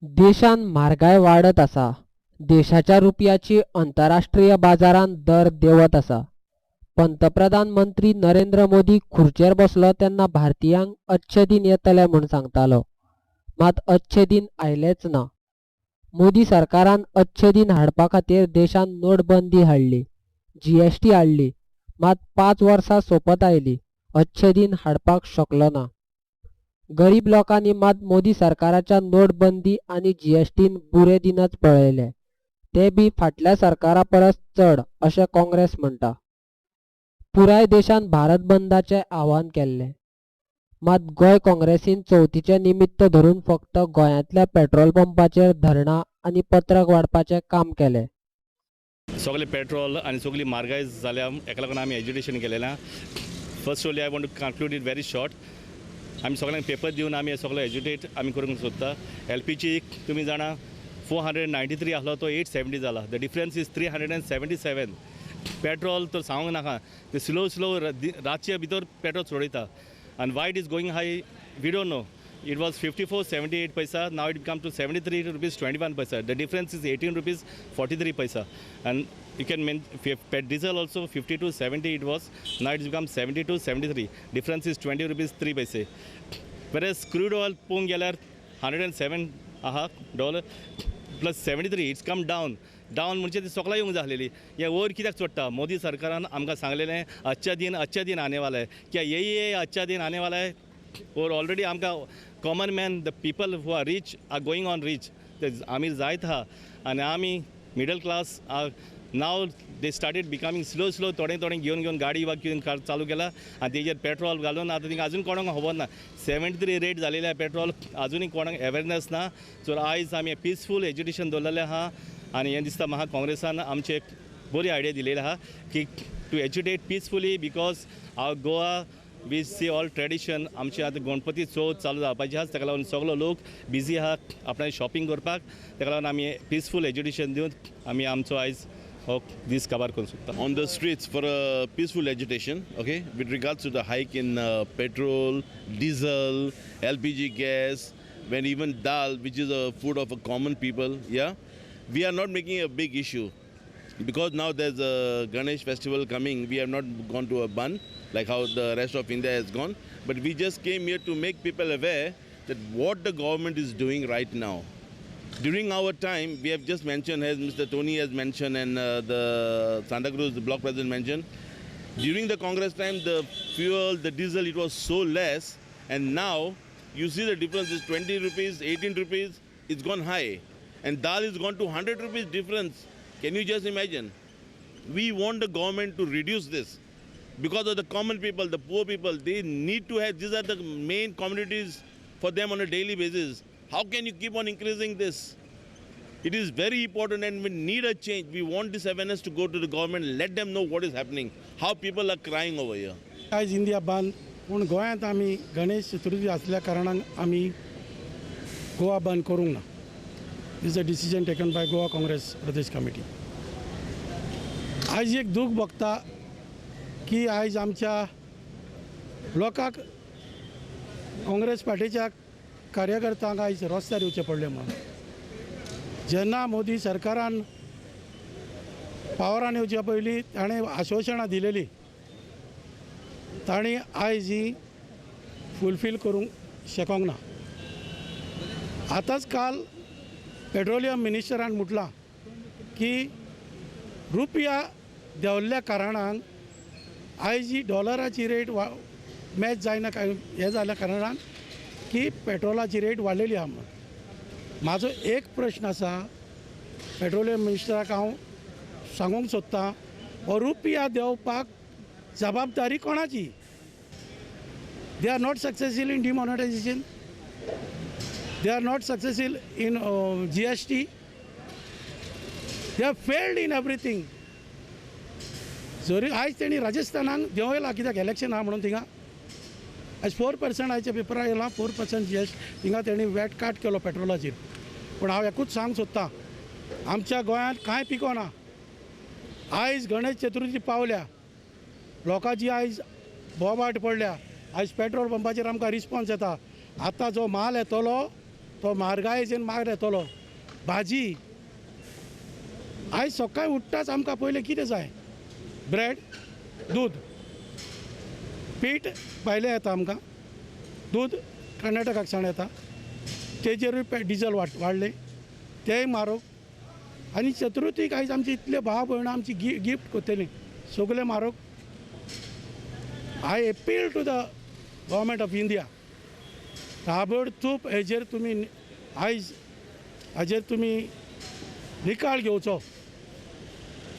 देशांत म्हारगाय वाडत आसा. देशाच्या रुपयाची अंतरराष्ट्रीय बाजारांत दर देंवत आसा. पंतप्रधान मंत्री नरेंद्र मोदी खुर्चेर बसलो तेन्ना भारतीयांक अच्छे दिन येतले म्हूण सांगतालो. मात अच्छे दिन आयलेच ना. मोदी सरकारान अच्छे दिन हाडपा खातीर देशांत नोटबंदी हाडली, जीएसटी हाडली, मात 5 वर्सां सोंपत आयली, अच्छे दिन हाडपाक शकलो ना. गरीब लोकांनी मात मोदी सरकाराच्या नोटबंदी आनी जीएसटीन बुरे दिनच पळयले, ते बी फाटल्या सरकारा परस चड अशें काँग्रेस म्हणटा. पुराय देशान भारत बंदाचें आवाहन केल्लें, मात गोंय काँग्रेसीन चवथीचें निमित्त धरून फक्त गोंयांतल्या पेट्रोल पंपाचेर धरणां आनी पत्रक वाडपाचें काम केलें. सगळें पेट्रोल आनी सगळी म्हारगाय जाल्या हेका लागून आमी एजिटेशन केलेलें. First only I want to conclude it very short. आमी सगळ्यांक पेपर दिवन आमी सगळो एज्युटेट आमी करूंक सोदता. एलपीजी तुमी जाणा 493 आसलो तो 870 जाला. The difference is 377. Petrol तर सांगूंक नाका, ते स्लो स्लो रातचे भितर पेट्रोल सोडयता. आनी why it is going high we don't know. It was 54.78 paisa, now it become to 73 rupees 21 paisa. The difference is 18 rupees 43 paisa. And you can diesel also 52.70 it was, now it's become 72.73. Difference is 20 rupees 3 paise. Whereas crude oil पळोवंक गेल्यार 107 आहा dollar plus 73, it's come down. Down म्हणजे ती सगळ्या येवंक जालेली. हे वयर कित्याक चडटा? मोदी सरकारान आमकां सांगलेलें अच्छा दिन, अच्छा दिन आने वाला है. क्या यही है अच्छा दिन आने वाला है? और ऑलरेडी आमकां common man, the people who are rich are going on rich, ते आमी जायत आहा आनी आमी middle class are now they started becoming slow slow थोडे थोडे घेवन घेवन गाडी वा घेवन चालू केला आनी तेजेर पेट्रोल घालून आतां तिंगा अजून कोणाक खबर ना. 73 रेट जालेले आहा पेट्रोल, अजुनूय कोणाक अवेरनेस ना. सो आयज आमी पिसफूल एजुटेशन दवरलेलें आहा आनी हें दिसता म्हाका काँग्रेसान आमचे एक बरी आयडिया दिलेली आहा की to educate peacefully, because our Goa we see all tradition. आमचे आतां गणपती चवथ चालू जावपाची आसा, ताका लागून सगलो लोक बिजी आहा आपणाले शॉपिंग करपाक. ताका लागून आमी पिसफूल एजुकेशन दिवन आमी आमचो आयज हो दीस काबार करूंक सोदता. On the streets for a peaceful agitation, okay, with regards to the hike in petrol, diesel, LPG gas, when even dal, which is a food of a common people, yeah, we are not making a big issue because now there's a Ganesh festival coming. We have not gone to a ban like how the rest of India has gone, but we just came here to make people aware that what the government is doing right now. During our time, we have just mentioned, as Mr. Tony has mentioned and the Santacruz, the block president mentioned, during the Congress time, the fuel, the diesel, it was so less, and now you see the difference is 20 rupees, 18 rupees, it's gone high. And dal is gone to 100 rupees difference. Can you just imagine? We want the government to reduce this because of the common people, the poor people, they need to have, these are the main commodities for them on a daily basis. How can you keep on increasing this? It is very important and we need a change. We want this awareness to go to the government, let them know what is happening, how people are crying over here. आयज India बंद, पूण गोंयांत आमी गणेश चतुर्थी आसल्या कारणान आमी गोवा बंद करूंक ना. This a decision taken by Goa Congress Pradesh committee. आयज एक दूख भोगता की आयज आमच्या लोकांक काँग्रेस पार्टीच्या कार्यकर्त्यांक आयज रस्त्यार येवचें पडलें म्हणून. जेन्ना मोदी सरकारान पावरान येवचे पयलीं ताणें आश्वासनां दिलेलीं, तांणी आयज ही फुलफील करूंक शकोंक ना. आतांच काल पेट्रोलियम मिनिस्टरान म्हटलां की रुपया देंवल्ल्या कारणान आयज ही डॉलराची रेट मॅच जायना काय हें जाल्ल्या कारणान की पेट्रोलाची रेट वाडलेली आहा म्हणून. म्हाजो एक प्रश्न आसा पेट्रोलियम मिनिस्टराक हांव सांगूंक सोदतां, हो रुपया देंवपाक जबाबदारी कोणाची? They are not successful in demonetisation, they are not successful in GST, they are failed in everything. जरी आयज तेणी राजस्थानाक देंवयला कित्याक इलेक्शन आहा म्हणून थिंगा आयज 4% आयच्या पेपरार येयला 4% जीएसटी थिंगा तेणी वॅट काट केलो पेट्रोलाचेर. पूण हांव एकूच सांगूंक सोदतां, आमच्या गोंयांत कांय पिकोना. आयज गणेश चतुर्थी पावल्या, लोकांची आयज बोबाट पडल्या, आयज पेट्रोल पंपाचेर आमकां रिस्पोन्स येता. आतां जो माल येतलो तो म्हारगायेचेर मार येतलो. भाजी आयज सकाळी उठ्ठाच आमकां पयलें कितें जाय, ब्रेड, दूद, पीठ भायलें येता आमकां, दूद कर्नाटकाक सावन येता, तेजेरूय डिजल वाडलें, तेंय म्हारग. आनी चतुर्थीक आयज आमची इतले भाव भयणां आमची गिफ्ट करतलीं, सगळें म्हारग. I appeal to the government of India, ताबडतोब हेजेर तुमी आयज हाजेर तुमी निकाल घेवचो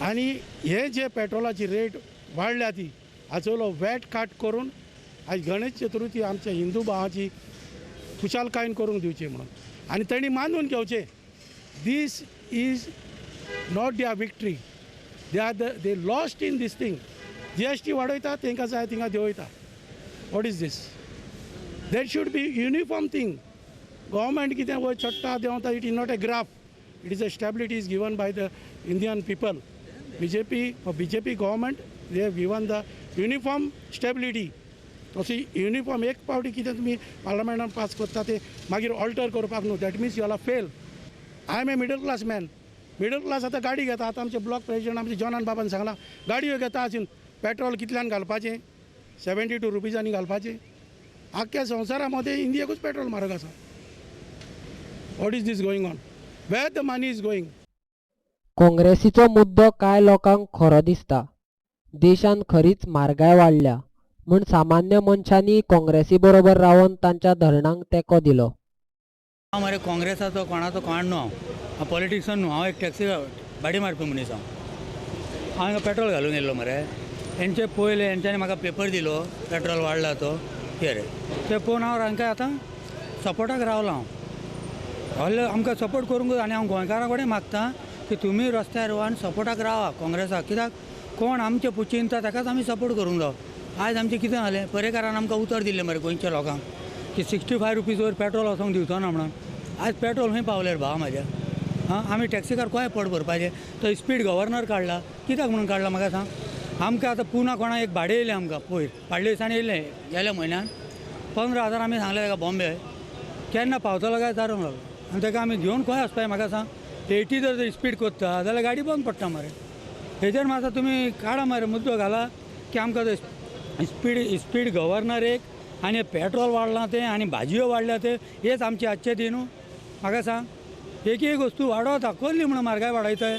आनी हे जे पेट्रोलाची रेट वाडल्या ती हाचो वेट काट करून आयज गणेश चतुर्थी आमच्या हिंदू भावाची खुशालकायेन करूंक दिवची म्हणून. आनी तेणी मानून घेवचें, this is not their victory, they are they lost in this thing. GST वाडयता, तांकां जाय थिंगा देंवयता. What is this? That should be uniform thing. Government कितें वयर चडटा देंवता, it is not a graph, it is a stability is given by the Indian people. BJP government they have given the uniform stability. तशी uniform एक पावटी कितें तुमी पार्लमेंटान pass करता ते मागीर ऑल्टर करपाक न्हू, that means you are fail. I am a middle class man. Middle class आतां गाडी घेता. आतां आमचे ब्लॉक प्रेजिडेंट आमचे जॉनान बाबान सांगलां, गाडयो घेता आसून पेट्रोल कितल्यान घालपाचें, 72 रुपीजांनी घालपाचें. आख्ख्या संवसारा मदें इंडियाकूच पेट्रोल म्हारग आसा. What is this going on? Where the money is going? काँग्रेसीचो मुद्दो कांय लोकांक खरो दिसता. देशांत खरीच म्हारगाय वाडल्या म्हूण सामान्य मनशांनी काँग्रेसी बरोबर रावन तांच्या धरणांक तेंको दिलो. हांव मरे काँग्रेसाचो कोणाचो कोण न्हू, हांव पॉलिटिक्सान न्हू, हांव एक टॅक्सी गाडी मारपी मनीस. हांव हांगा पेट्रोल घालून येयल्लो मरे. हेंचे पयले हेंच्यांनी म्हाका पेपर दिलो पेट्रोल वाडला तो हे रे, ते पळोवन हांव हांकां आतां सपोर्टाक रावला. हांव आमकां सपोर्ट करूंक आनी हांव गोंयकारां कडेन मागता की तुमी रस्त्यार येवा आनी सपोर्टाक रावा काँग्रेसाक. कित्याक कोण आमचें चिंतता ताकाच आमी सपोर्ट करूंक जावो. आयज आमचें कितें जालें, पर्येकारान आमकां उतर दिल्लें मरे गोंयच्या लोकांक की 65 रुपीज वयर पेट्रोल वचोंक दिवचो ना म्हणून. आयज पेट्रोल खंय पावलें भाव म्हाज्या? आं, आमी टॅक्सीकार खंय पोट भरपाचें? तो स्पीड गव्हर्नर काडला, कित्याक म्हणून काडला म्हाका सांग? आमकां आतां पुना कोणा एक भाडें येयलें आमकां पयर, फाटल्या दिसांनी येयलें गेल्या म्हयन्यान 15,000 आमी सांगलें ताका बॉम्बे, केन्ना पावतलो काय विचारूंक लागलो. आनी ताका आमी घेवन खंय वचपाचें म्हाका सांग? 80 जर स्पीड करता जाल्यार गाडी बंद पडटा मरे. हेजेर मातसो तुमी काडा मरे, मुद्दो घाला की आमकां स्पीड गव्हर्नर एक, आनी पेट्रोल वाडलां तें आनी भाजयो वाडल्या ते, हेच आमचे आजचे दी न्हू. म्हाका सांग, एक एक वस्तू वाडोवता कसली म्हणून म्हारगाय वाडयताय?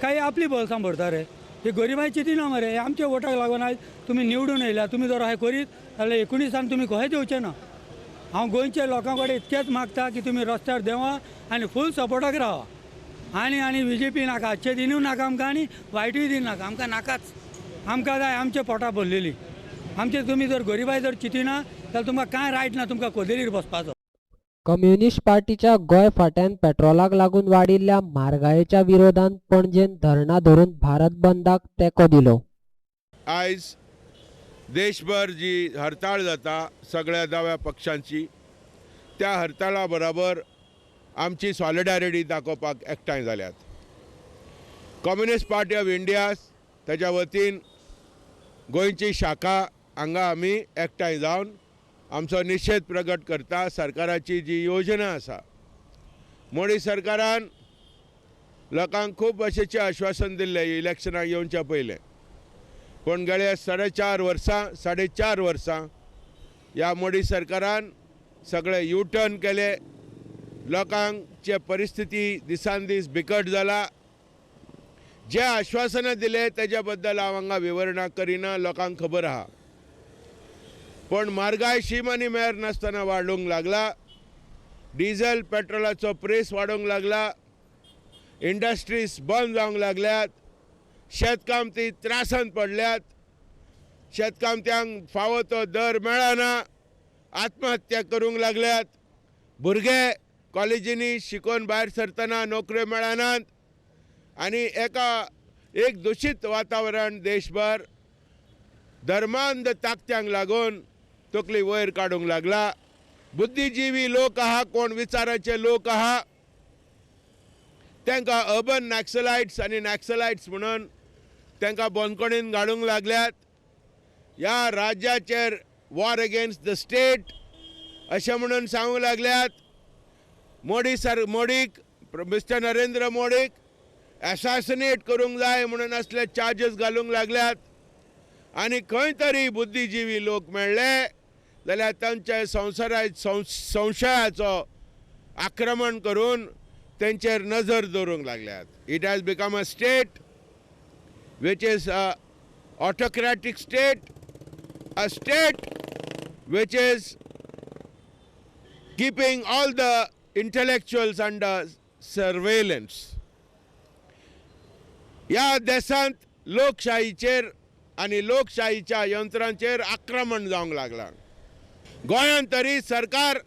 काय आपली बोल्सां भरता रे? हे गरिबांची चिंतिना मरे. हे आमच्या वोटाक लागून आयज तुमी निवडून येयल्या. तुमी जर अशें करीत जाल्यार 19 तुमी खंय देंवचे ना. हांव गोंयच्या लोकां कडेन इतकेंच मागता की तुमी रस्त्यार देंवा आनी फूल सपोर्टाक रावा. आनी आनी बीजेपी नाका, आजचे दिनूय नाका आमकां आनी वायटूय दिन नाका आमकां, नाकाच. आमकां जाय आमच्या पोटा भरलेली. आमचे तुमी जर गरिबाय जर चिंतिना जाल्यार तुमकां कांय रायट ना तुमकां कोदेलीर बसपाचो. कम्युनिस्ट पार्टीच्या गोंय फांट्यान पेट्रोलाक लागून वाडिल्ल्या म्हारगायेच्या विरोधांत पणजेंत धरणां धरून भारत बंदाक तेंको दिलो. आयज देशभर जी हरताळ जाता सगळ्या दाव्या पक्षांची, त्या हरताळा बराबर आमची सॉलिडारिटी दाखोवपाक एकठांय जाल्यात. कम्युनिस्ट पार्टी ऑफ इंडिया ताच्या वतीन गोंयची शाखा हांगा आमी एकठांय जावन आमचो निशेध प्रकट करता. सरकाराची जी योजना आसा, मोदी सरकारान लोकांक खूब भशेचें आश्वासन दिल्लें इलेक्शनाक येवच्या पयलें, पूण गेल्या 4.5 वर्सां ह्या मोदी सरकारान सगळे यू टर्न केले. लोकांचे परिस्थिती दिसान दीस बिकट जाला. जे आश्वासनां दिले तेज्या बद्दल हांव हांगा विवरणां करिना, लोकांक खबर आहा. पण म्हारगाय शीम आनी मेर नासतना वाडूंक लागला, डिझल पेट्रोलाचो प्रेस वाडूंक लागला, इंडस्ट्रीज बंद जावंक लागल्यात, शेतकामती त्रासांत पडल्यात, शेतकामत्यांक फावो तो दर मेळना, आत्महत्या करूंक लागल्यात, भुरगे कॉलेजींनी शिकोवन भायर सरतना नोकऱ्यो मेळनात आनी एक दुशीत वातावरण देशभर धर्मांध ताकत्यांक लागून तकली वयर काडूंक लागला. बुद्धिजीवी लोक आहा, कोण विचाराचे लोक आहा, तांकां अर्बन नॅक्सलायट्स आनी नॅक्सलायट्स म्हणून तांकां बंदखणीन घालूंक लागल्यात. ह्या राज्याचेर वॉर अगेन्स्ट the state अशें म्हणून सांगूंक लागल्यात. मोदी सर मोदीक मिस्टर नरेंद्र मोदीक एसासिनेट करूंक जाय म्हणून असले चार्जीस घालूंक लागल्यात. आनी खंय तरी बुद्धिजिवी लोक मेळ्ळे जाल्यार तांच्या संवसारा संशयाचो आक्रमण करून तेंचेर नजर दवरूंक लागल्यात. It has become a state which is a autocratic state, a state which is keeping all the intellectuals under surveillance. ह्या देशांत लोकशाहीचेर आनी लोकशाहीच्या यंत्रांचेर आक्रमण जावंक लागलां. गोंयांत तरी सरकार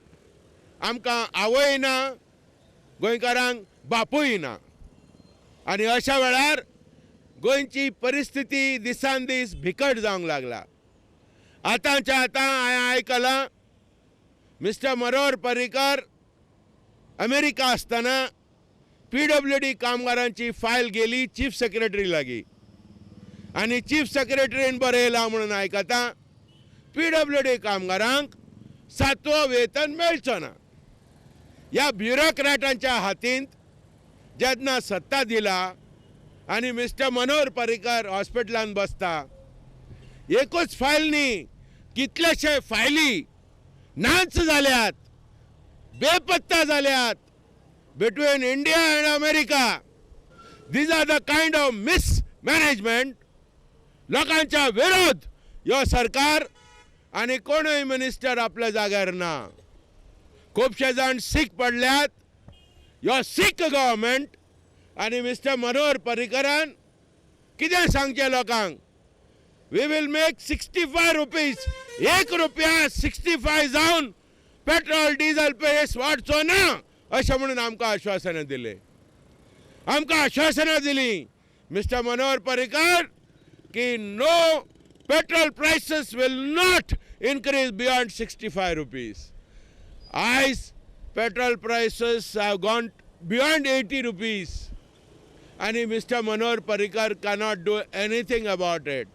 आमकां आवय ना, गोंयकारांक बापूय ना आनी अशा वेळार गोंयची परिस्थिती दिसान दीस बिकट जावंक लागला. आतांच्या आतां हांवें आयकलां मिस्टर मनोहर पर्रीकर अमेरिका आसतना PWD कामगारांची फायल गेली चीफ सेक्रेटरी लागीं आनी चीफ सेक्रेटरीन बरयलां म्हणून आयकता PWD कामगारांक 7वो वेतन मेळचो ना. ह्या ब्युरोक्रॅटांच्या हातींत जेन्ना सत्ता दिला आनी मिस्टर मनोहर पर्रीकर हॉस्पिटलांत बसता, एकूच फायल न्ही, कितलेशे फायली नाच जाल्यात, बेपत्ता जाल्यात between India and America. These are the kind of mismanagement लोकांच्या विरोध ह्यो सरकार आनी कोणूय मिनिस्टर आपल्या जाग्यार ना. खुबशे जाण सीक पडल्यात. ह्यो सीक गव्हर्मेंट आनी मिस्टर मनोहर पर्रीकरान कितें सांगचें लोकांक? We will make 65 rupees, 1 रुपया 65 जावन पेट्रोल डिझल प्रायस वाडचो ना अशें म्हणून आमकां आश्वासनां दिलें. आमकां आश्वासनां दिलीं मिस्टर मनोहर पर्रीकर की no petrol prices will not increase beyond 65 rupees. आयज petrol prices have gone beyond 80 rupees आनी mister Manohar Parrikar cannot do anything about it.